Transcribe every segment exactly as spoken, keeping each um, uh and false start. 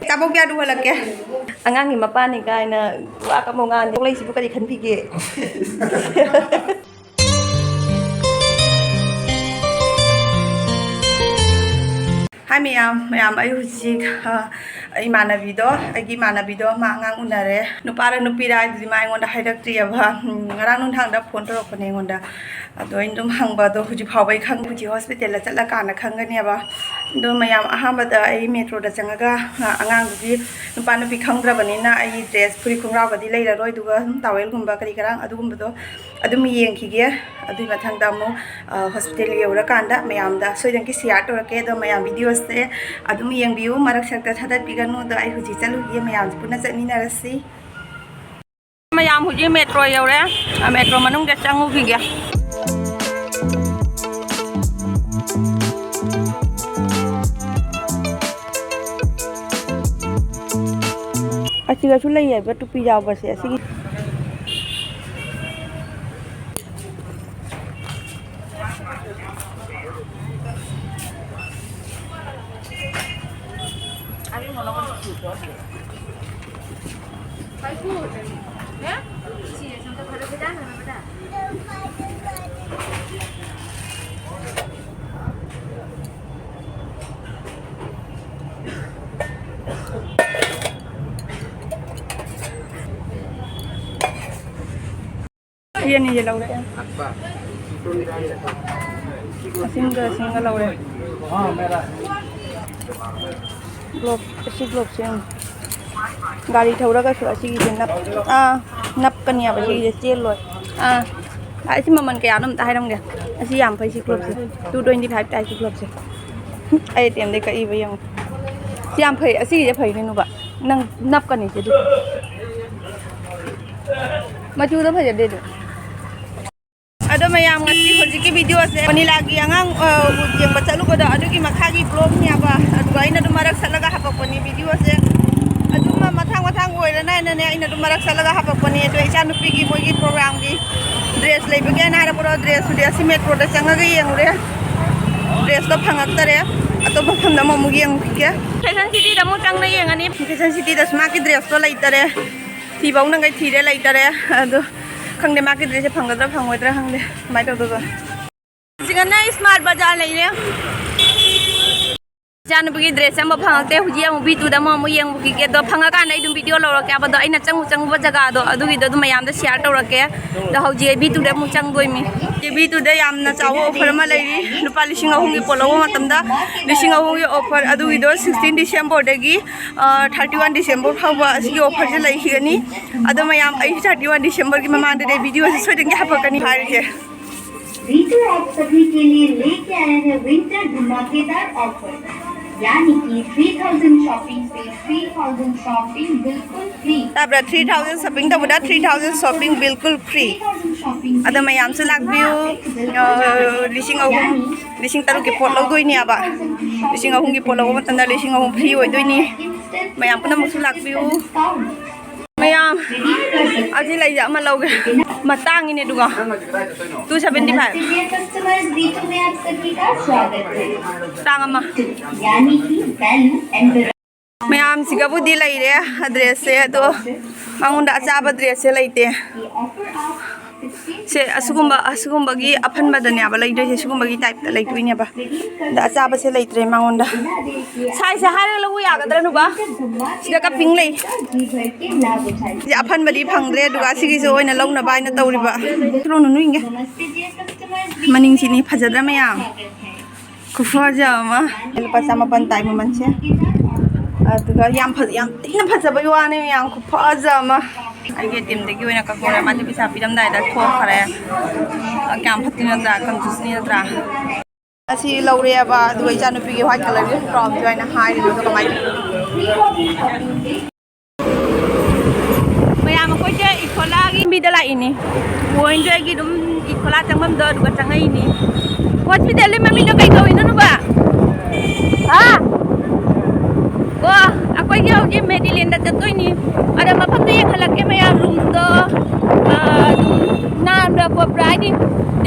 ꯆꯥꯕꯧ ꯀꯌꯥꯗꯨ ꯍꯣꯜꯂꯛꯀꯦ? ꯑꯉꯥꯡꯒꯤ ꯃꯄꯥꯅꯤ ꯀꯥꯏꯅ ꯋꯥ ꯀꯝꯕꯧ ꯉꯥꯡꯗꯦ꯫ ꯊꯣꯛꯂꯛꯏꯁꯤꯕꯨ ꯀꯔꯤ ꯈꯟꯕꯤꯒꯦ? ꯍꯥꯏ ꯃꯌꯥꯝ, ꯃꯌꯥꯝ, ꯑꯩ ꯍꯧꯖꯤꯛ, ꯑ, ꯏꯃꯥꯟꯅꯕꯤꯗꯣ, ꯑꯩꯒꯤ ꯏꯃꯥꯟꯅꯕꯤꯗꯣ, ꯃꯥ ꯑꯉꯥꯡ ꯎꯅꯔꯦ꯫ ꯅꯨꯄꯥꯔ ꯅꯨꯄꯤꯔ ꯍꯥꯏꯗꯨꯗꯤ ꯃꯥ ꯑꯩꯉꯣꯟꯗ ꯍꯥꯏꯔꯛꯇ꯭ꯔꯤꯑꯕ꯫ ꯎꯝ, ꯉꯔꯥꯡ ꯅꯨꯡꯗꯥꯡꯗ ꯐꯣꯟ ꯇꯧꯔꯛꯄꯅꯦ ꯑꯩꯉꯣꯟꯗ꯫ ꯑꯗꯣ ꯑꯩꯅ ꯑꯗꯨꯝ ꯍꯪꯕ, ꯑꯗꯣ ꯍꯧꯖꯤꯛ ꯐꯥꯎꯕ ꯑꯩ ꯈꯪꯗꯦ꯫ ꯍꯧꯖꯤꯛ ꯍꯣꯁꯄꯤꯇꯥꯜꯗ ꯆꯠꯂꯀꯥꯟꯗ ꯈꯪꯒꯅꯦꯕ꯫ ꯑꯗꯣ ꯃꯌꯥꯝ, ꯑꯍꯥꯟꯕꯗ ꯑꯩ ꯃꯦꯇ꯭ꯔꯣꯗ ꯆꯪꯉꯒ, ꯑ, ꯑꯉꯥꯡꯗꯨꯒꯤ ꯅꯨꯄꯥ ꯅꯨꯄꯤ ꯈꯪꯗ꯭ꯔꯕꯅꯤꯅ ꯑꯩ ꯗ꯭ꯔꯦꯁ, ꯐꯨꯔꯤꯠ ꯈꯣꯡꯒ꯭ꯔꯥꯎꯒꯗꯤ ꯂꯩꯔꯔꯣꯏ, ꯑꯗꯨꯒ ꯑꯗꯨꯝ ꯇꯥꯋꯦꯜꯒꯨꯝꯕ ꯀꯔꯤ ꯀꯔꯥ ꯑꯗꯨꯒꯨꯝꯕꯗꯣ ꯑꯗꯨꯝ ꯌꯦꯡꯈꯤꯒꯦ꯫ ꯑꯗꯨꯒꯤ ꯃꯊꯪꯗ ꯑꯃꯨꯛ, ꯑ, ꯍꯣꯁꯄꯤꯇꯥꯜ ꯌꯧꯔꯀꯥꯟꯗ ꯃꯌꯥꯝꯗ ꯁꯣꯏꯗꯅꯀꯤ ꯁꯤꯌꯥꯔ ꯇꯧꯔꯛꯀꯦ꯫ ꯑꯗꯣ ꯃꯌꯥꯝ ꯚꯤꯗꯤꯑꯣꯁꯦ ꯑꯗꯨꯝ ꯌꯦꯡꯕꯤꯌꯨ, ꯃꯔꯛ ꯁꯔꯛꯇ ꯊꯥꯗꯠꯄꯤꯒꯅꯨ꯫ ꯑꯗꯣ ꯑꯩ ꯍꯧꯖꯤꯛ ꯆꯠꯂꯨꯈꯤꯒꯦ, ꯃꯌꯥꯝꯁꯦ ꯄꯨꯟꯅ ꯆꯠꯃꯤꯟꯅꯔꯁꯤ꯫ ꯃꯌꯥꯝ ꯍꯧꯖꯤꯛ ꯃꯦꯇ꯭ꯔꯣ ꯌꯧꯔꯦ꯫ ꯑ, ꯃꯦꯇ꯭ꯔꯣ ꯃꯅꯨꯡꯗ ꯆꯪꯉꯨꯈꯤꯒꯦ꯫ ꯑꯁꯤꯗꯁꯨ ꯂꯩꯌꯦꯕ ꯇꯨꯄꯤ ꯌꯥꯎꯕꯁꯦ꯫ ꯑꯁꯤꯒꯤ ꯁꯤ ꯑꯅꯤꯁꯦ ꯂꯧꯔꯛꯑꯦ꯫ ꯑꯁꯤꯟꯒ ꯑꯁꯤꯟꯒ ꯂꯧꯔꯦ꯫ ꯒ꯭ꯂꯣꯞ, ꯑꯁꯤ ꯒ꯭ꯂꯣꯞꯁꯦ ꯌꯦꯡꯉꯨ꯫ ꯒꯥꯔꯤ ꯊꯧꯔꯒꯁꯨ ꯑꯁꯤꯒꯤꯁꯦ ꯅꯞ-, ꯑꯥ, ꯅꯞꯀꯅꯤ ꯍꯥꯏꯕ ꯁꯤꯒꯤꯁꯦ, ꯆꯦꯜꯂꯣꯏ꯫ ꯑꯥ, ꯑꯁꯤ ꯃꯃꯜ ꯀꯌꯥꯅꯣ ꯑꯝꯇ ꯍꯥꯏꯔꯝꯒꯦ꯫ ꯑꯁꯤ ꯌꯥꯝ ꯐꯩ ꯁꯤ ꯒ꯭ꯂꯣꯞꯁꯦ, two twenty five ꯇꯥꯏ ꯁꯤ ꯒ꯭ꯂꯣꯞꯁꯦ꯫ ꯑꯩ ꯑꯦ ꯇꯤ ꯑꯦꯝꯗꯩ ꯀꯛꯏꯕ ꯌꯦꯡꯉꯨ꯫ ꯁꯤ ꯌꯥꯝ ꯐꯩ, ꯑꯁꯤꯒꯤꯁꯦ ꯐꯩꯅꯦ ꯅꯨꯕ꯫ ꯅꯪ ꯅꯞꯀꯅꯤ ꯁꯤꯗꯤ꯫ ꯃꯆꯨꯗꯣ ꯐꯖꯗꯦ ꯑꯗꯨ꯫ ꯑꯗꯣ ꯃꯌꯥꯝ, ꯉꯁꯤ ꯍꯧꯖꯤꯛꯀꯤ ꯚꯤꯗꯤꯑꯣꯁꯦ ꯃꯅꯤꯂꯥꯒꯤ ꯑꯉꯥꯡ, ꯑ, ꯌꯦꯡꯕ ꯆꯠꯂꯨꯕꯗꯣ ꯑꯗꯨꯒꯤ ꯃꯈꯥꯒꯤ ꯕ꯭ꯂꯣꯛꯅꯦꯕ꯫ ꯑꯗꯨꯒ ꯑꯩꯅ ꯑꯗꯨꯝ ꯃꯔꯛ ꯆꯠꯂꯒ ꯍꯥꯄꯛꯄꯅꯤ ꯚꯤꯗꯤꯑꯣꯁꯦ꯫ ꯑꯗꯨꯝ ꯃꯊꯪ ꯃꯊꯪ ꯑꯣꯏꯔꯅꯥꯏꯅꯅꯦ ꯑꯩꯅ ꯑꯗꯨꯝ ꯃꯔꯛ ꯆꯠꯂꯒ ꯍꯥꯄꯛꯄꯅꯤ꯫ ꯑꯗꯣ ꯏꯆꯥꯅꯨꯄꯤꯒꯤ ꯃꯣꯏꯒꯤ ꯄ꯭ꯔꯣꯒ꯭ꯔꯥꯝꯒꯤ ꯗ꯭ꯔꯦꯁ ꯂꯩꯕꯒꯤ ꯍꯥꯏꯅ ꯍꯥꯏꯔꯛꯄꯗꯣ, ꯗ꯭ꯔꯦꯁꯇꯨꯗꯤ ꯑꯁꯤ ꯃꯦꯇ꯭ꯔꯣꯗ ꯆꯪꯉꯒ ꯌꯦꯡꯉꯨꯔꯦ꯫ ꯗ꯭ꯔꯦꯁꯇꯣ ꯐꯪꯉꯛꯇꯔꯦ꯫ ꯑꯇꯣꯞꯄ ꯃꯐꯝꯗ ꯑꯃꯨꯛ ꯑꯃꯨꯛ ꯌꯦꯡꯉꯨꯈꯤꯒꯦ꯫ ꯐꯦꯁꯟ ꯁꯤꯇꯤꯗ ꯑꯃꯨꯛ ꯆꯪꯅ ꯌꯦꯡꯉꯅꯤ꯫ ꯐꯦꯁꯟ ꯁꯤꯇꯤꯗꯁꯨ ꯃꯥꯒꯤ ꯗ꯭ꯔꯦꯁꯇꯣ ꯂꯩꯇꯔꯦ, ꯊꯤꯕ ꯍꯧꯅꯉꯩ ꯊꯤꯔꯦ, ꯂꯩꯇꯔꯦ꯫ ꯑꯗꯣ ꯈꯪꯗꯦ, ꯃꯥꯒꯤ ꯗ꯭ꯔꯦꯁꯁꯦ ꯐꯪꯒꯗ꯭ꯔꯥ ꯐꯪꯉꯣꯏꯗ꯭ꯔꯥ ꯈꯪꯗꯦ, ꯀꯃꯥꯏꯅ ꯇꯧꯗꯣꯏꯕ꯫ ꯍꯧꯖꯤꯛꯅ ꯏꯁꯃꯥꯔꯠ ꯕꯖꯥꯔ ꯂꯩꯔꯦ꯫ ꯏꯆꯥꯅꯨꯄꯤꯒꯤ ꯗ꯭ꯔꯦꯁ ꯑꯃ ꯐꯪꯉꯛꯇꯦ꯫ ꯍꯧꯖꯤꯛ ꯑꯃꯨꯛ ꯕꯤ ꯇꯨꯗ ꯑꯃꯨꯛ ꯑꯃꯨꯛ ꯌꯦꯡꯉꯨꯈꯤꯒꯦ꯫ ꯑꯗꯣ ꯐꯪꯉꯀꯥꯟꯗ ꯑꯩ ꯑꯗꯨꯝ ꯚꯤꯗꯤꯑꯣ ꯂꯧꯔꯛꯀꯦ ꯍꯥꯏꯕꯗꯣ, ꯑꯩꯅ ꯆꯪꯉꯨ ꯆꯪꯉꯨꯕ ꯖꯒꯥꯗꯣ ꯑꯗꯨꯒꯤꯗꯣ ꯑꯗꯨꯝ ꯃꯌꯥꯝꯗ ꯁꯤꯌꯥꯔ ꯇꯧꯔꯛꯀꯦ꯫ ꯑꯗꯣ ꯍꯧꯖꯤꯛ ꯑꯩ ꯕꯤ ꯇꯨꯗ ꯑꯃꯨꯛ ꯆꯪꯗꯣꯏꯅꯤ꯫ ꯕꯤ ꯇꯨꯗ ꯌꯥꯝꯅ ꯆꯥꯎꯕ ꯑꯣꯐꯔ ꯑꯃ ꯂꯩꯔꯤ꯫ ꯂꯨꯄꯥ ꯂꯤꯁꯤꯡ ꯑꯍꯨꯝꯒꯤ ꯄꯣꯠ ꯂꯧꯕ ꯃꯇꯝꯗ ꯂꯤꯁꯤꯡ ꯑꯍꯨꯝꯒꯤ ꯑꯣꯐꯔ ꯑꯗꯨꯒꯤꯗꯣ ꯁꯤꯛꯁꯇꯤꯟ ꯗꯤꯁꯦꯝꯕꯔꯗꯒꯤ ꯊꯥꯔꯇꯤ ꯋꯥꯟ ꯗꯤꯁꯦꯝꯕꯔ ꯐꯥꯎꯕ ꯑꯁꯤꯒꯤ ꯑꯣꯐꯔꯁꯦ ꯂꯩꯈꯤꯒꯅꯤ꯫ ꯑꯗꯣ ꯃꯌꯥꯝ, ꯑꯩ ꯊꯥꯔꯇꯤ ꯋꯥꯟ ꯗꯤꯁꯦꯝꯕꯔꯒꯤ ꯃꯃꯥꯡꯗꯗꯤ ꯑꯩ ꯚꯤꯗꯤꯑꯣꯁꯦ ꯁꯣꯏꯗꯅ ꯍꯥꯄꯛꯀꯅꯤ ꯍꯥꯏꯔꯤꯁꯦ꯫ वीटू आप सभी के लिए लेके आया है विंटर धमाकेदार ऑफर, यानी कि थ्री थाउजेंड शॉपिंग पे थ्री थाउजेंड शॉपिंग बिल्कुल फ्री। ꯇꯥꯕ꯭ꯔꯥ? ꯊ꯭ꯔꯤ ꯊꯥꯎꯖꯟ ꯁꯣꯄꯤꯡ ꯇꯧꯕꯗ ꯊ꯭ꯔꯤ ꯊꯥꯎꯖꯟ ꯁꯣꯄꯤꯡ ꯕꯤꯜꯀꯨꯜ ꯐ꯭ꯔꯤ꯫ ꯑꯗꯣ ꯃꯌꯥꯝꯁꯨ ꯂꯥꯛꯄꯤꯌꯨ꯫ ꯑ, ꯂꯤꯁꯤꯡ ꯑꯍꯨꯝ, ꯂꯤꯁꯤꯡ ꯇꯔꯨꯛꯀꯤ ꯄꯣꯠ ꯂꯧꯗꯣꯏꯅꯦꯕ꯫ ꯂꯤꯁꯤꯡ ꯑꯍꯨꯝꯒꯤ ꯄꯣꯠ ꯂꯧꯕ ꯃꯇꯝꯗ ꯂꯤꯁꯤꯡ ꯑꯍꯨꯝ ꯐ꯭ꯔꯤ ꯑꯣꯏꯗꯣꯏꯅꯤ꯫ ꯃꯌꯥꯝ ꯄꯨꯝꯅꯃꯛꯁꯨ ꯂꯥꯛꯄꯤꯌꯨ꯫ ꯃꯌꯥꯝ, ꯑꯁꯤ ꯂꯩꯁꯦ ꯑꯃ ꯂꯧꯒꯦ꯫ ꯃꯇꯥꯡꯒꯤꯅꯦ ꯑꯗꯨꯒ꯫ Two seventy five. ꯇꯥꯡ ꯑꯃ꯫ ꯃꯌꯥꯝꯁꯤꯒꯕꯨꯗꯤ ꯂꯩꯔꯦ ꯗ꯭ꯔꯦꯁꯁꯦ, ꯑꯗꯣ ꯃꯉꯣꯟꯗ ꯑꯆꯥꯕ ꯗ꯭ꯔꯦꯁꯁꯦ ꯂꯩꯇꯦ꯫ ꯁꯦ, ꯑꯁꯤꯒꯨꯝꯕ, ꯑꯁꯤꯒꯨꯝꯕꯒꯤ ꯑꯐꯟꯕꯗꯅꯦꯕ ꯂꯩꯗꯣꯏꯁꯦ, ꯁꯤꯒꯨꯝꯕꯒꯤ ꯇꯥꯏꯞꯇ ꯂꯩꯗꯣꯏꯅꯦꯕ꯫ ꯑꯗ ꯑꯆꯥꯕꯁꯦ ꯂꯩꯇ꯭ꯔꯦ ꯃꯉꯣꯟꯗ꯫ ꯁꯥꯏꯖꯁꯦ ꯍꯥꯏꯔꯒ ꯂꯧꯕ ꯌꯥꯒꯗ꯭ꯔꯥ, ꯅꯨꯄꯥ? ꯁꯤꯗ ꯀꯞꯄꯤꯡ ꯂꯩ꯫ ꯁꯤꯁꯦ ꯑꯐꯟꯕꯗꯤ ꯐꯪꯗ꯭ꯔꯦ, ꯑꯗꯨꯒ ꯑꯁꯤꯒꯤꯁꯦ ꯑꯣꯏꯅ ꯂꯧꯅꯕ ꯍꯥꯏꯅ ꯇꯧꯔꯤꯕ꯫ ꯊ꯭ꯔꯣ ꯅꯨꯅꯨ ꯏꯪꯒꯦ꯫ ꯃꯅꯤꯡꯁꯤꯅꯤ ꯐꯖꯗ꯭ꯔꯥ ꯃꯌꯥꯝ? ꯈꯨꯐꯖ ꯑꯃ꯫ ꯂꯨꯄꯥ ꯆꯃꯥꯄꯟ ꯇꯥꯏ ꯃꯃꯜꯁꯦ꯫ ꯑꯗꯨꯒ ꯌꯥꯝ ꯐꯖ-, ꯌꯥꯝ ꯊꯤꯅ ꯐꯖꯕꯒꯤ ꯋꯥꯅꯦ ꯃꯌꯥꯝ, ꯈꯨꯐꯖ ꯑꯃ꯫ ꯑꯩꯒꯤ ꯑꯦ ꯇꯤ ꯑꯦꯝꯗꯒꯤ ꯑꯣꯏꯅ ꯀꯛꯄꯅꯦ, ꯃꯥꯗꯤ ꯄꯩꯁꯥ ꯄꯤꯔꯝꯗꯥꯏꯗ ꯊꯣꯛꯈ꯭ꯔꯦ꯫ ꯀꯌꯥꯝ ꯐꯠꯇꯤ ꯅꯠꯇ꯭ꯔꯥ, ꯀꯟꯖꯨꯁꯅꯤ ꯅꯠꯇ꯭ꯔꯥ? ꯑꯁꯤ ꯂꯧꯔꯦꯕ, ꯑꯗꯨꯒ ꯏꯆꯥꯅꯨꯄꯤꯒꯤ ꯋꯥꯏꯠ ꯀꯂꯔꯒꯤ ꯀ꯭ꯔꯥꯎꯟꯁꯦ ꯑꯣꯏꯅ ꯍꯥꯏꯔꯤꯕ, ꯑꯗꯣ ꯀꯃꯥꯏꯅ ꯇꯧꯕꯅꯣ? ꯃꯌꯥꯝ ꯑꯩꯈꯣꯏꯁꯦ ꯏꯈꯣꯂꯥꯒꯤ ꯂꯝꯕꯤꯗ ꯂꯥꯛꯏꯅꯤ꯫ ꯄꯣꯏꯟꯁꯦ ꯑꯩꯒꯤ ꯑꯗꯨꯝ ꯏꯈꯣꯂꯥ ꯆꯪꯐꯝꯗꯣ ꯑꯗꯨꯒ ꯆꯪꯉꯛꯏꯅꯤ꯫ ꯍꯣꯁꯄꯤꯇꯥꯜꯒꯤ ꯃꯃꯤꯡꯗꯣ ꯀꯩ ꯀꯧꯏꯅꯣ, ꯅꯨꯄꯥ? ꯍꯥ? ꯑꯣ, ꯑꯩꯈꯣꯏꯒꯤ ꯍꯧꯖꯤꯛ ꯃꯦꯗꯤꯂꯦꯟꯗ ꯆꯠꯇꯣꯏꯅꯤ꯫ ꯑꯗ ꯃꯐꯝꯗꯣ ꯌꯦꯡꯍꯜꯂꯛꯀꯦ ꯃꯌꯥꯝ, ꯔꯨꯝꯗꯣ, ꯑ, ꯑꯗꯨꯝ ꯅꯥꯟꯕ꯭ꯔꯥ ꯈꯣꯠꯄ꯭ꯔꯥ, ꯍꯥꯏꯗꯤ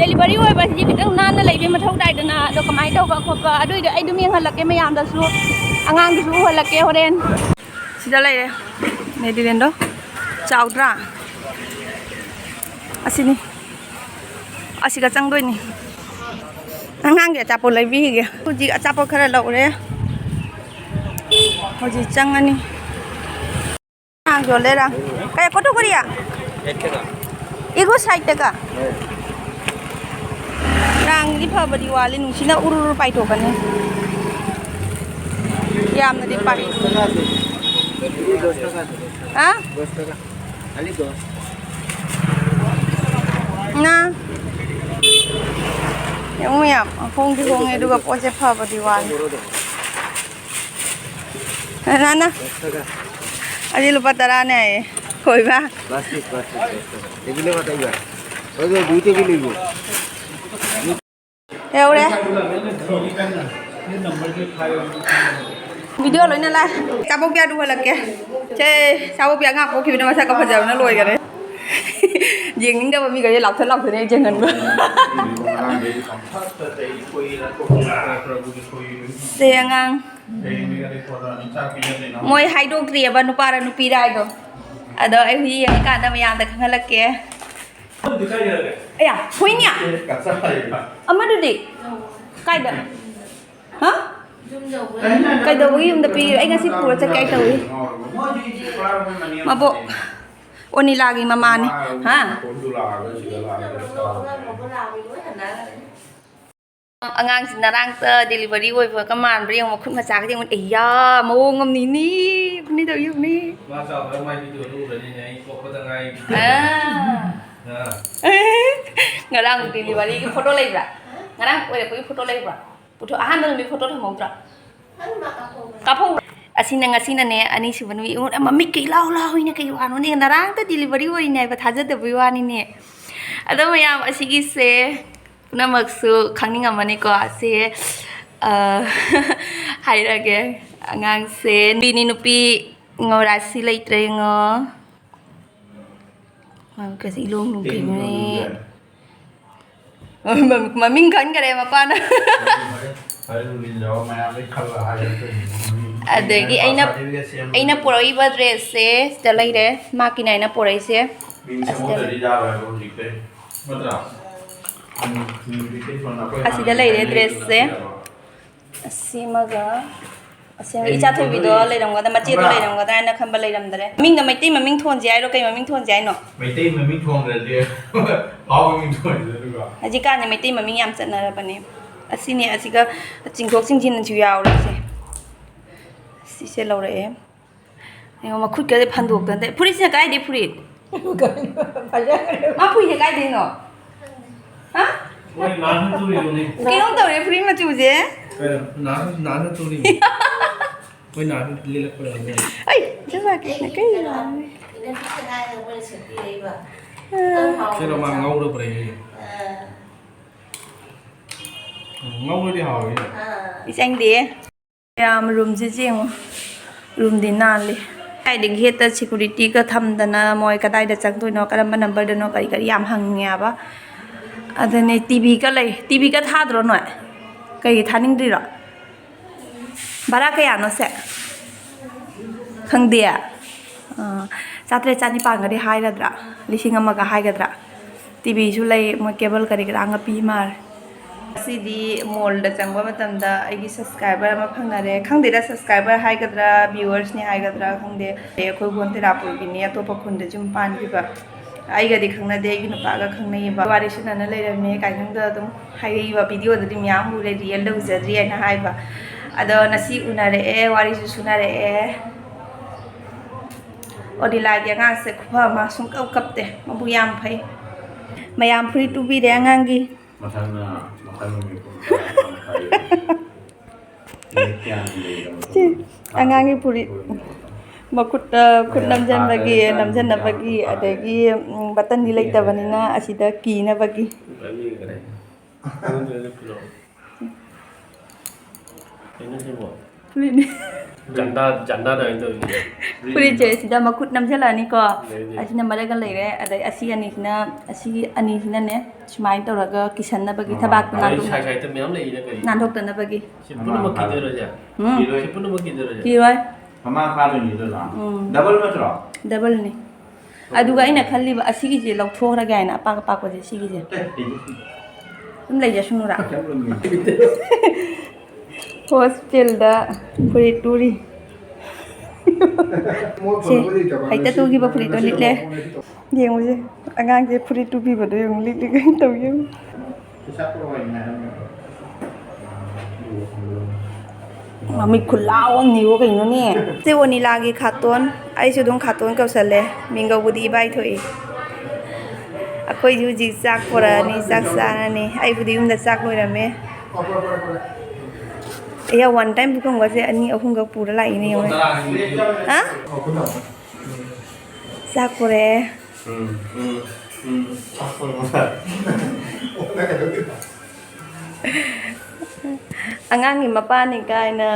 ꯗꯦꯂꯤꯚꯔꯤ ꯑꯣꯏꯕꯁꯤꯗꯤ ꯈꯤꯇꯪ ꯅꯥꯟꯅ ꯂꯩꯕꯒꯤ ꯃꯊꯧ ꯇꯥꯏꯗꯅ, ꯑꯗꯣ ꯀꯃꯥꯏꯅ ꯇꯧꯕ ꯈꯣꯠꯄ ꯑꯗꯨꯏꯗꯣ ꯑꯩ ꯑꯗꯨꯝ ꯌꯦꯡꯍꯜꯂꯛꯀꯦ ꯃꯌꯥꯝꯗꯁꯨ, ꯑꯉꯥꯡꯗꯨꯁꯨ ꯎꯍꯜꯂꯛꯀꯦ ꯍꯣꯔꯦꯟ꯫ ꯁꯤꯗ ꯂꯩꯔꯦ ꯃꯦꯗꯤꯂꯦꯟꯗꯣ꯫ ꯆꯥꯎꯗ꯭ꯔꯥ? ꯑꯁꯤꯅꯤ꯫ ꯑꯁꯤꯒ ꯆꯪꯗꯣꯏꯅꯤ꯫ ꯑꯉꯥꯡꯒꯤ ꯑꯆꯥꯄꯣꯠ ꯂꯩꯕꯤꯒꯦ꯫ ꯍꯧꯖꯤꯛ ꯑꯆꯥꯄꯣꯠ ꯈꯔ ꯂꯧꯔꯦ꯫ ꯍꯧꯖꯤꯛ ꯆꯪꯉꯅꯤ꯫ ꯌꯣꯜꯂꯦꯔꯥ? ꯀꯌꯥ ꯀꯣꯇꯣ ꯀꯣꯔꯤꯌꯥ? ꯏꯒꯣ ꯁꯥꯏꯠꯇꯒ꯫ ꯔꯥꯡꯗꯤ ꯐꯕꯗꯤ ꯋꯥꯠꯂꯤ, ꯅꯨꯡꯁꯤꯠꯅ ꯎꯔꯨꯔꯨ ꯄꯥꯏꯊꯣꯛꯀꯅꯤ꯫ ꯌꯥꯝꯅꯗꯤ ꯄꯥꯏ꯫ ꯍꯥ? ꯉꯥ꯫ ꯌꯦꯡꯉꯨ ꯃꯌꯥꯝ, ꯍꯣꯡꯗꯤ ꯍꯣꯡꯉꯦ ꯑꯗꯨꯒ ꯄꯣꯠꯁꯦ ꯐꯕꯗꯤ ꯋꯥꯠꯂꯤ꯫ ꯅꯥꯅ꯫ ꯑꯁꯤ ꯂꯨꯄꯥ ꯇꯔꯥꯅꯦ ꯍꯥꯏꯌꯦ꯫ ꯀꯣꯏꯕ꯫ ꯕꯁ ꯄꯤꯁ, ꯕꯁ ꯄꯤꯁ, ꯕꯁ ꯄꯤꯁ꯫ ꯇꯦꯕꯤꯜꯗ ꯉꯥꯛꯇ ꯏꯕ꯫ ꯍꯣꯏ, ꯍꯣꯏ, ꯕꯨꯏ ꯇꯦꯕꯤꯜ ꯏꯕ꯫ ꯌꯧꯔꯦ꯫ ꯚꯤꯗꯤꯑꯣ ꯂꯣꯏꯅ ꯂꯥꯏ꯫ ꯆꯥꯕꯣꯛꯄꯤꯌꯥꯗꯨ ꯎꯍꯜꯂꯛꯀꯦ꯫ ꯁꯦ, ꯆꯥꯕꯣꯛꯄꯤꯌꯥ ꯑꯉꯥꯡ ꯄꯣꯛꯈꯤꯕꯅ ꯃꯁꯛꯀ ꯐꯖꯕꯅ ꯂꯣꯏꯈꯔꯦ꯫ ꯌꯦꯡꯅꯤꯡꯗꯕ ꯃꯤꯈꯩꯁꯦ ꯂꯥꯎꯊꯠ ꯂꯥꯎꯊꯠꯅꯦ ꯑꯩ ꯌꯦꯡꯍꯟꯕ꯫ ꯁꯦ ꯑꯉꯥꯡ꯫ ꯃꯣꯏ ꯍꯥꯏꯗꯣꯛꯇ꯭ꯔꯤꯑꯕ ꯅꯨꯄꯥꯔ ꯅꯨꯄꯤꯔ ꯍꯥꯏꯗꯣ꯫ ꯑꯗꯣ ꯑꯩ ꯍꯧꯖꯤꯛ ꯌꯦꯡꯉꯀꯥꯟꯗ ꯃꯌꯥꯝꯗ ꯈꯪꯍꯜꯂꯛꯀꯦ꯫ ꯑꯌꯥ, ꯍꯣꯏꯅꯦ꯫ ꯑꯃꯗꯨꯗꯤ? ꯀꯥꯏꯗ? ꯍꯥ? ꯀꯩꯗꯧꯕꯒꯤ ꯌꯨꯝꯗ ꯄꯤꯔꯤꯕ? ꯑꯩ ꯉꯁꯤ ꯄꯨꯔ ꯆꯠꯀꯦ ꯍꯥꯏ ꯇꯧꯏ꯫ ꯃꯕꯣꯛ ꯑꯣꯅꯤꯂꯥꯒꯤ ꯃꯃꯥꯅꯤ꯫ ꯍꯥ? ꯑꯉꯥꯡꯁꯤ ꯉꯔꯥꯡꯇ ꯗꯦꯂꯤꯚꯔꯤ ꯑꯣꯏꯕꯒ ꯃꯥꯟꯕ꯭ꯔꯥ ꯌꯦꯡꯉꯣ, ꯃꯈꯨꯠ ꯃꯆꯥꯒꯗꯤ ꯌꯦꯡꯉꯣ꯫ ꯑꯦꯌꯥ, ꯃꯑꯣꯡ ꯑꯃꯅꯤꯅꯦ꯫ ꯐꯅꯤ ꯇꯧ ꯌꯦꯡꯉꯨꯅꯦ꯫ ꯃꯥ ꯆꯥꯎꯔꯒ ꯃꯥꯏ ꯚꯤꯗꯤꯑꯣꯗꯣ ꯎꯔꯅꯤꯅꯦ, ꯑꯩ ꯄꯣꯛꯄꯗ ꯉꯥꯏꯔꯤ꯫ ꯑꯥ꯫ ꯑꯥ꯫ ꯉꯔꯥꯡ ꯗꯦꯂꯤꯚꯔꯤꯒꯤ ꯐꯣꯇꯣ ꯂꯩꯕ꯭ꯔꯥ? ꯉꯔꯥꯡ ꯑꯣꯏꯔꯛꯄꯒꯤ ꯐꯣꯇꯣ ꯂꯩꯕ꯭ꯔꯥ? ꯄꯨꯊꯣꯛ-, ꯑꯍꯥꯟꯕ ꯅꯨꯃꯤꯠ ꯐꯣꯇꯣ ꯊꯝꯍꯧꯗ꯭ꯔꯥ? ꯀꯥꯞꯍꯧ-, ꯑꯁꯤꯅ ꯉꯁꯤꯅꯅꯦ ꯑꯅꯤꯁꯨꯕ ꯅꯨꯃꯤꯠ꯫ ꯏꯉꯣꯟꯗ ꯃꯃꯤꯠ ꯀꯩ ꯂꯥꯎ ꯂꯥꯎꯏꯅ ꯀꯩ ꯋꯥꯅꯣꯅꯦ? ꯉꯔꯥꯡꯇ ꯗꯦꯂꯤꯚꯔꯤ ꯑꯣꯏꯔꯤꯅꯦ ꯍꯥꯏꯕ ꯊꯥꯖꯗꯕꯩ ꯋꯥꯅꯤꯅꯦ꯫ ꯑꯗꯣ ꯃꯌꯥꯝ ꯑꯁꯤꯒꯤꯁꯦ ꯄꯨꯝꯅꯃꯛꯁꯨ ꯈꯪꯅꯤꯡꯉꯝꯃꯅꯤꯀꯣ꯫ ꯑꯁꯤ, ꯑ, ꯍꯥꯏꯔꯒꯦ꯫ ꯑꯉꯥꯡꯁꯦ ꯅꯨꯄꯤꯅꯤ, ꯅꯨꯄꯤ꯫ ꯉꯣ, ꯔꯥꯁꯤ ꯂꯩꯇ꯭ꯔꯦ ꯉꯣ꯫ ꯃꯥ ꯀꯁꯤ ꯏꯂꯣꯡ ꯂꯣꯡ ꯀꯩꯅꯣꯅꯦ꯫ ꯃꯃꯤꯡ ꯈꯟꯈꯔꯦ ꯃꯄꯥꯅ꯫ ꯑꯗꯒꯤ ꯑꯩꯅ, ꯑꯩꯅ ꯄꯨꯔꯛꯏꯕ dress ꯁꯦ ꯁꯤꯗ ꯂꯩꯔꯦ꯫ ꯃꯥꯀꯤꯅ ꯑꯩꯅ ꯄꯨꯔꯛꯏꯁꯦ꯫ ꯑꯁꯤꯗ ꯂꯩ꯫ ꯑꯁꯤꯗ ꯂꯩꯔꯦ dress ꯁꯦ꯫ ꯑꯁꯤꯃꯒ ꯑꯁꯦꯡꯕ ꯏꯆꯥ ꯊꯣꯏꯕꯤꯗꯣ ꯂꯩꯔꯝꯒꯗ꯭ꯔꯥ, ꯃꯆꯦꯗꯣ ꯂꯩꯔꯝꯒꯗ꯭ꯔꯥ ꯍꯥꯏꯅ ꯈꯟꯕ ꯂꯩꯔꯝꯗ꯭ꯔꯦ꯫ ꯃꯃꯤꯡꯗ ꯃꯩꯇꯩ ꯃꯃꯤꯡ ꯊꯣꯟꯁꯦ ꯍꯥꯏꯔꯣ, ꯀꯩ ꯃꯃꯤꯡ ꯊꯣꯟꯁꯦ ꯍꯥꯏꯅꯣ? ꯃꯩꯇꯩ ꯃꯃꯤꯡ ꯊꯣꯟꯗ꯭ꯔꯗꯤ ꯄꯥꯎ ꯃꯃꯤꯡ ꯊꯣꯟꯁꯦ ꯑꯗꯨꯒ꯫ ꯍꯧꯖꯤꯛꯀꯥꯟꯁꯦ ꯃꯩꯇꯩ ꯃꯃꯤꯡ ꯌꯥꯝ ꯆꯠꯅꯔꯕꯅꯦ꯫ ꯑꯁꯤꯅꯦ, ꯑꯁꯤꯒ ꯆꯤꯡꯊꯣꯛ ꯆꯤꯡꯁꯤꯟꯁꯨ ꯌꯥꯎꯔꯦ꯫ ꯁꯦ, ꯁꯤꯁꯦ ꯂꯧꯔꯛꯑꯦ꯫ ꯌꯦꯡꯉꯣ, ꯃꯈꯨꯠꯀꯁꯦ ꯐꯟꯗꯣꯛꯇꯅ꯫ ꯐꯨꯔꯤꯠꯁꯤꯅ ꯀꯥꯏꯗꯩ ꯐꯨꯔꯤꯠ? ꯃꯥ ꯐꯨꯔꯤꯠꯁꯦ ꯀꯥꯏꯗꯩꯅꯣ? ꯍꯥ? ꯃꯣꯏ ꯅꯥꯟꯅ ꯇꯨꯔꯤꯕꯅꯤ꯫ ꯀꯩꯅꯣꯝ ꯇꯧꯔꯦ ꯐꯨꯔꯤꯠ ꯃꯆꯨꯁꯦ꯫ ꯀꯩꯅꯣ? ꯅꯥꯟꯅ, ꯅꯥꯟꯅ ꯇꯨꯔꯤ꯫ ꯃꯣꯏ ꯅꯥꯟꯅ ꯂꯤꯜꯂꯛꯄ ꯑꯣꯏꯔꯝꯒꯅꯤ꯫ ꯑꯩ, ꯏꯆꯦ ꯁꯥꯀꯤꯁꯅ ꯀꯩ ꯅꯥꯟꯅ? ꯀꯩꯅꯣ, ꯃꯥ ꯉꯧꯔꯕ꯭ꯔꯥ ꯌꯦꯡꯒꯦ꯫ ꯎꯝ, ꯉꯧꯔꯗꯤ ꯍꯥꯎꯋꯦ꯫ ꯏꯆꯪꯗꯤ꯫ ꯃꯌꯥꯝ ꯔꯨꯝꯁꯦ ꯌꯦꯡꯉꯣ꯫ ꯔꯨꯝꯗꯤ ꯅꯥꯜꯂꯤ꯫ ꯀꯥꯏꯗꯒꯤ ꯍꯦꯛꯇ security ꯒ ꯊꯝꯗꯅ ꯃꯣꯏ ꯀꯗꯥꯏꯗ ꯆꯪꯗꯣꯏꯅꯣ, ꯀꯔꯝꯕ number ꯗꯅꯣ, ꯀꯔꯤ ꯀꯔꯤ ꯌꯥꯝ ꯍꯪꯉꯦꯕ꯫ ꯑꯗꯨꯅꯦ, TV ꯒ ꯂꯩ꯫ TV ꯒ ꯊꯥꯗ꯭ꯔꯣ ꯅꯣꯏ? ꯀꯩꯒꯤ ꯊꯥꯅꯤꯡꯗ꯭ꯔꯤꯔꯣ? ꯚꯔꯥ ꯀꯌꯥꯅꯣ ꯁꯦ? ꯈꯪꯗꯦ꯫ ꯑꯥ, ꯆꯥꯇ꯭ꯔꯦꯠ ꯆꯥꯅꯤꯄꯥꯟꯒꯗꯤ ꯍꯥꯏꯒꯗ꯭ꯔꯥ? ꯂꯤꯁꯤꯡ ꯑꯃꯒ ꯍꯥꯏꯒꯗ꯭ꯔꯥ? TV ꯁꯨ ꯂꯩ, ꯃꯣꯏ cable ꯀꯔꯤ ꯀꯔꯥꯒ ꯄꯤ ꯃꯥꯜꯂꯦ꯫ ꯉꯁꯤꯗꯤ mall ꯗ ꯆꯪꯕ ꯃꯇꯝꯗ ꯑꯩꯒꯤ subscriber ꯑꯃ ꯐꯪꯅꯔꯦ꯫ ꯈꯪꯗꯦꯗ, subscriber ꯍꯥꯏꯒꯗ꯭ꯔꯥ, viewers ꯅꯤ ꯍꯥꯏꯒꯗ꯭ꯔꯥ ꯈꯪꯗꯦ꯫ ꯑꯩꯈꯣꯏ ꯒꯣꯟꯇꯦꯔꯥꯄꯨꯔꯒꯤꯅꯤ, ꯑꯇꯣꯞꯄ ꯈꯨꯟꯗ ꯌꯨꯝ ꯄꯥꯟꯈꯤꯕ꯫ ꯑꯩꯒꯗꯤ ꯈꯪꯅꯗꯦ, ꯑꯩꯒꯤ ꯅꯨꯄꯥꯒ ꯈꯪꯅꯩꯌꯦꯕ꯫ ꯋꯥꯔꯤ ꯁꯥꯟꯅꯅ ꯂꯩꯔꯝꯃꯦ ꯀꯥꯏꯅꯗ ꯑꯗꯨꯝ ꯍꯥꯏꯔꯛꯏꯕ, video ꯗꯗꯤ ꯃꯌꯥꯝ ꯎꯔꯦ, real ꯗ ꯎꯖꯗ꯭ꯔꯤ ꯍꯥꯏꯅ ꯍꯥꯏꯕ꯫ ꯑꯗꯣ ꯉꯁꯤ ꯎꯅꯔꯛꯑꯦ, ꯋꯥꯔꯤꯁꯨ ꯁꯨꯅꯔꯛꯑꯦ꯫ ꯑꯣꯅꯤꯂꯥꯒꯤ ꯑꯉꯥꯡꯁꯦ ꯈꯨꯐ ꯑꯃ, ꯁꯨꯡꯀꯞ ꯀꯞꯇꯦ, ꯃꯕꯨꯛ ꯌꯥꯝ ꯐꯩ꯫ ꯃꯌꯥꯝ ꯐꯨꯔꯤꯠ ꯇꯨꯕꯤꯔꯦ ꯑꯉꯥꯡꯒꯤ꯫ ꯃꯊꯪꯅ ꯃꯈꯜ ꯑꯃꯒꯤ ꯄꯨꯡ ꯇꯔꯥ ꯃꯈꯥꯏ꯫ ꯁꯤ ꯑꯉꯥꯡꯒꯤ ꯐꯨꯔꯤꯠ꯫ ꯃꯈꯨꯠꯇ ꯈꯨꯠ ꯅꯝꯁꯤꯟꯕꯒꯤ, ꯅꯝꯁꯤꯟꯅꯕꯒꯤ, ꯑꯗꯒꯤ, ꯎꯝ, button ꯗꯤ ꯂꯩꯇꯕꯅꯤꯅ ꯑꯁꯤꯗ ꯀꯤꯅꯕꯒꯤ꯫ ꯀꯩꯅꯣ ꯁꯤꯕꯣ? ꯐꯨꯔꯤꯠꯅꯤ꯫ ꯖꯟꯗꯥ ꯖꯟꯗꯥꯗ ꯑꯣꯏꯅ ꯇꯧꯔꯤꯅꯦ꯫ ꯐꯨꯔꯤꯠꯁꯦ ꯁꯤꯗ ꯃꯈꯨꯠ ꯅꯝꯁꯤꯜꯂꯛꯑꯅꯤꯀꯣ꯫ ꯂꯩꯗꯤ꯫ ꯑꯁꯤꯅ ꯃꯔꯛꯇ ꯂꯩꯔꯦ, ꯑꯗꯩ ꯑꯁꯤ ꯑꯅꯤꯁꯤꯅ, ꯑꯁꯤꯒꯤ ꯑꯅꯤꯁꯤꯅꯅꯦ ꯁꯨꯃꯥꯏꯅ ꯇꯧꯔꯒ ꯀꯤꯁꯟꯅꯕꯒꯤ ꯃꯃꯥ ꯊꯕꯥꯛꯇꯣ ꯑꯗꯩ ꯅꯥꯟꯊꯣꯛ- ꯁꯥꯏ ꯁꯥꯏꯗ ꯃꯌꯥꯝ ꯂꯩꯔꯤꯅ ꯀꯔꯤ? ꯅꯥꯟꯊꯣꯛꯇꯅꯕꯒꯤ꯫ ꯁꯤ ꯄꯨꯝꯅꯃꯛ ꯀꯤꯗꯣꯏꯔꯣ ꯁꯦ? ꯎꯝ꯫ ꯁꯤ ꯄꯨꯝꯅꯃꯛ ꯀꯤꯗꯣꯏꯔꯣ ꯁꯦ? ꯀꯤꯔꯣꯏ꯫ ꯃꯃꯥ ꯐꯥꯗꯣꯏꯅꯤꯗꯅ꯫ ꯎꯝ꯫ ꯗꯕꯜ ꯅꯠꯇ꯭ꯔꯣ? ꯗꯕꯜꯅꯤ꯫ ꯑꯗꯨꯒ ꯑꯩꯅ ꯈꯜꯂꯤꯕ ꯑꯁꯤꯒꯤꯁꯦ ꯂꯧꯊꯣꯛꯈ꯭ꯔꯒꯦ ꯍꯥꯏꯅ, ꯑꯄꯥꯛ ꯑꯄꯥꯛꯄꯁꯦ ꯁꯤꯒꯤꯁꯦ꯫ ꯑꯦ, ꯂꯩꯖꯁꯅꯨ꯫ ꯑꯗꯨꯝ ꯂꯩꯖꯁꯅꯨꯔꯥ꯫ ꯀꯩꯝ ꯂꯨꯝꯃꯤ꯫ ꯍꯣꯁꯇꯦꯜꯗ ꯐꯨꯔꯤꯠ ꯇꯨꯔꯤ꯫ ꯁꯦ, ꯍꯦꯛꯇ ꯇꯨꯈꯤꯕ ꯐꯨꯔꯤꯠꯇꯣ ꯂꯤꯠꯂꯦ꯫ ꯌꯦꯡꯉꯨꯁꯦ, ꯑꯉꯥꯡꯁꯦ ꯐꯨꯔꯤꯠ ꯇꯨꯕꯤꯕꯗꯣ ꯌꯦꯡꯉꯨ, ꯂꯤꯠꯂꯤ ꯀꯩꯅꯣ ꯇꯧ ꯌꯦꯡꯉꯨ꯫ ꯃꯃꯤꯠ ꯈꯨꯂꯥꯎ ꯑꯃꯅꯤꯕꯣ ꯀꯩꯅꯣꯅꯦ꯫ ꯁꯤ ꯑꯣꯅꯤꯂꯥꯒꯤ ꯈꯥꯇꯣꯟ, ꯑꯩꯁꯨ ꯑꯗꯨꯝ ꯈꯥꯇꯣꯟ ꯀꯧꯁꯜꯂꯦ, ꯃꯤꯡꯒꯧꯕꯨꯗꯤ ꯏꯕꯥꯏ ꯊꯣꯛꯏ꯫ ꯑꯩꯈꯣꯏꯁꯨ ꯍꯧꯖꯤꯛ ꯆꯥꯛ ꯄꯨꯔꯛꯑꯅꯤ, ꯆꯥꯛ ꯆꯥꯔꯅꯤ꯫ ꯑꯩꯕꯨꯗꯤ ꯌꯨꯝꯗ ꯆꯥꯛ ꯂꯣꯏꯔꯝꯃꯦ꯫ ꯑꯩꯌꯥ, ꯋꯥꯟ ꯇꯥꯏꯝ ꯄꯨꯈꯝꯒꯁꯦ ꯑꯅꯤ ꯑꯍꯨꯝꯒ ꯄꯨꯔ ꯂꯥꯛꯏꯅꯦ, ꯌꯦꯡꯉꯨꯅꯦ꯫ ꯍꯥ? ꯆꯥꯛ ꯄꯨꯔꯛꯑꯦ꯫ ꯎꯝ, ꯎꯝ, ꯎꯝ꯫ ꯑꯉꯥꯡꯒꯤ ꯃꯄꯥꯅꯤ ꯀꯥꯏꯅ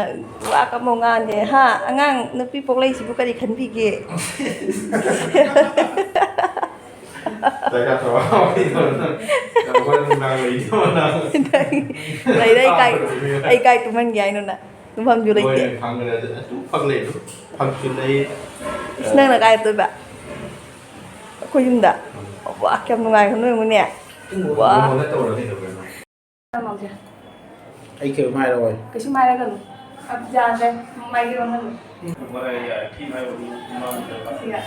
ꯋꯥ ꯀꯝꯃꯧ ꯉꯥꯡꯗꯦ, ꯍꯥ? ꯑꯉꯥꯡ ꯅꯨꯄꯤ ꯄꯣꯛꯂꯛꯏꯁꯤꯕꯨ ꯀꯔꯤ ꯈꯟꯕꯤꯒꯦ? ꯂꯩꯔꯦ, ꯑꯩ ꯀꯥꯏ, ꯑꯩ ꯀꯥꯏ ꯇꯨꯝꯍꯟꯒꯦ ꯍꯥꯏꯅꯣ ꯅꯪ? ꯇꯨꯝꯐꯝꯁꯨ ꯂꯩꯇꯦ꯫ ꯏꯁ, ꯅꯪꯅ ꯀꯥꯏ ꯇꯨꯝꯕ? ꯑꯩꯈꯣꯏ ꯌꯨꯝꯗ? ꯋꯥ, ꯀꯌꯥꯝ ꯅꯨꯡꯉꯥꯏꯕ ꯅꯣꯏ ꯌꯦꯡꯉꯨꯅꯦ꯫ ꯋꯥ꯫ ꯑꯩ ꯀꯩꯅꯣꯝ ꯍꯥꯏꯔꯛꯑꯣꯏ꯫ ꯀꯩꯁꯨꯝ ꯍꯥꯏꯔꯛꯀꯅꯨ꯫ ꯑꯕꯤꯖꯥꯁꯦ ꯃꯥꯏꯒꯤ ꯔꯣꯝꯍꯜꯂꯨ꯫ ꯁꯤꯒ꯫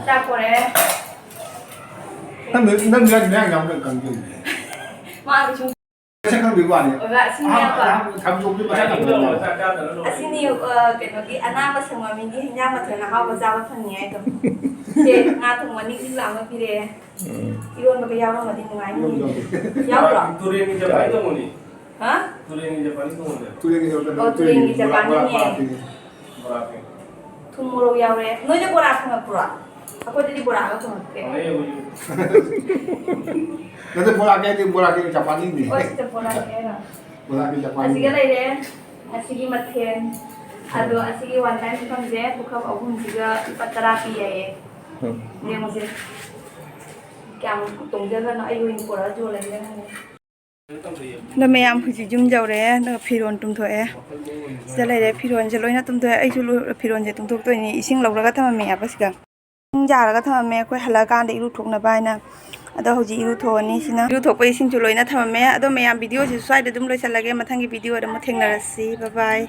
ꯆꯥꯛ ꯄꯨꯔꯛꯑꯦ꯫ ꯅꯪ ꯅꯪ ꯅꯪ ꯃꯌꯥꯝ ꯌꯥꯝ ꯀꯟ ꯀꯟ ꯀꯟ꯫ ꯃꯥ ꯀꯩꯁꯨꯝ ꯃꯁꯛ ꯈꯪꯗꯕꯤ ꯋꯥꯅꯤ꯫ ꯑꯣꯖꯥ, ꯑꯁꯤꯅꯦꯕ꯫ ꯑꯍꯥꯟꯕ ꯊꯕꯛ ꯇꯧꯕꯗꯤ ꯃꯁꯛ ꯈꯪꯗꯕꯅꯦꯕ꯫ ꯑꯁꯤꯅꯤ, ꯑ, ꯀꯩꯅꯣꯒꯤ ꯑꯅꯥꯕ ꯁꯪꯕ ꯃꯤꯒꯤ ꯍꯤꯟꯖꯥꯡ ꯃꯊꯦꯜ ꯑꯍꯥꯎꯕ ꯆꯥꯕ ꯐꯪꯉꯤ ꯍꯥꯏꯗꯣ꯫ ꯁꯦ, ꯉꯥ ꯊꯣꯡꯕ ꯅꯤꯛ ꯅꯤꯛ ꯂꯥꯎꯕ ꯄꯤꯔꯛꯑꯦ꯫ ꯏꯔꯣꯟꯕꯒ ꯌꯥꯎꯔꯝꯃꯗꯤ ꯅꯨꯡꯉꯥꯏꯅꯤ꯫ ꯌꯥꯎꯗ꯭ꯔꯣ? ꯇꯨꯔꯦꯟꯒꯤ ꯖꯄꯥꯅꯤ ꯊꯣꯡꯕꯅꯦ꯫ ꯍꯥ? ꯇꯨꯔꯦꯟꯒꯤ ꯖꯄꯥꯅꯤ ꯊꯣꯡꯕꯅꯦ꯫ ꯇꯨꯔꯦꯟꯒꯤ ꯖꯄꯥꯟ ꯑꯣ, ꯇꯨꯔꯦꯟꯒꯤ ꯇꯨꯔꯦꯟꯒꯤ ꯕꯣꯔꯥ, ꯖꯄꯥꯟꯅꯤꯅꯦ꯫ ꯕꯣꯔꯥ ꯄꯤꯔꯦ꯫ ꯕꯣꯔꯥ ꯄꯤ꯫ ꯊꯨꯝ ꯃꯣꯔꯣꯛ ꯌꯥꯎꯔꯦ꯫ ꯅꯣꯏꯗ ꯕꯣꯔꯥ ꯐꯪꯉꯛꯄ꯭ꯔꯣ? ꯑꯩꯈꯣꯏꯗꯗꯤ ꯕꯣꯔꯥꯒ ꯐꯪꯉꯛꯇꯦ꯫ ꯐꯪꯉꯛꯑꯦ ꯑꯩꯈꯣꯏꯁꯨ꯫ ꯅꯠꯇꯦ, ꯕꯣꯔꯥ ꯀꯩꯗꯤ ꯕꯣꯔꯥꯒꯤ ꯖꯄꯥꯟꯅꯤꯅꯦ꯫ ꯍꯣꯏ, ꯁꯤꯗ ꯕꯣꯔꯥ ꯀꯩ ꯍꯥꯏꯔꯣ? ꯕꯣꯔꯥꯒꯤ ꯖꯄꯥꯟꯅꯤ꯫ ꯑꯁꯤꯒ ꯂꯩꯔꯦ꯫ ꯉꯁꯤꯒꯤ ꯃꯊꯦꯜ꯫ ꯑꯗꯣ ꯑꯁꯤꯒꯤ ꯋꯥꯟ ꯇꯥꯏꯝ ꯁꯤꯐꯝꯁꯦ ꯄꯨꯈꯝ ꯑꯍꯨꯝꯁꯤꯒ ꯂꯨꯄꯥ ꯇꯔꯥ ꯄꯤ ꯍꯥꯏꯌꯦ꯫ ꯎꯝ꯫ ꯌꯦꯡꯉꯨꯁꯦ꯫ ꯀꯌꯥꯝ ꯇꯣꯡꯖꯗꯣꯏꯅꯣ? ꯑꯩ ꯑꯣꯏꯅ ꯄꯨꯔꯛꯑ ꯌꯣꯜꯂꯒꯦ ꯈꯪꯗꯦ꯫ ꯑꯗꯣ ꯃꯌꯥꯝ ꯍꯧꯖꯤꯛ ꯌꯨꯝ ꯌꯧꯔꯦ, ꯑꯗꯨꯒ ꯐꯤꯔꯣꯜ ꯇꯨꯝꯊꯣꯛꯑꯦ꯫ ꯁꯤꯗ ꯂꯩꯔꯦ, ꯐꯤꯔꯣꯜꯁꯦ ꯂꯣꯏꯅ ꯇꯨꯝꯊꯣꯛꯑꯦ꯫ ꯑꯩꯁꯨ ꯂꯣꯏ-, ꯐꯤꯔꯣꯜꯁꯦ ꯇꯨꯝꯊꯣꯛꯇꯣꯏꯅꯤ꯫ ꯏꯁꯤꯡ ꯂꯧꯔꯒ ꯊꯝꯃꯝꯃꯦ ꯍꯥꯏꯕ ꯁꯤꯗ꯫ ꯏꯁꯤꯡ ꯌꯥꯔꯒ ꯊꯝꯃꯝꯃꯦ, ꯑꯩꯈꯣꯏ ꯍꯜꯂꯛꯑꯀꯥꯟꯗ ꯏꯔꯨꯊꯣꯛꯅꯕ ꯍꯥꯏꯅ꯫ ꯑꯗꯣ ꯍꯧꯖꯤꯛ ꯏꯔꯨꯊꯣꯛꯑꯅꯤ ꯁꯤꯅ꯫ ꯏꯔꯨꯊꯣꯛꯄ ꯏꯁꯤꯡꯁꯨ ꯂꯣꯏꯅ ꯊꯝꯃꯝꯃꯦ꯫ ꯑꯗꯣ ꯃꯌꯥꯝ, ꯚꯤꯗꯤꯑꯣꯁꯤꯁꯨ ꯁ꯭ꯋꯥꯏꯗ ꯑꯗꯨꯝ ꯂꯣꯏꯁꯤꯜꯂꯒꯦ꯫ ꯃꯊꯪꯒꯤ ꯚꯤꯗꯤꯑꯣꯗ ꯑꯃꯨꯛ ꯊꯦꯡꯅꯔꯁꯤ꯫ ꯕꯥꯏ ꯕꯥꯏ꯫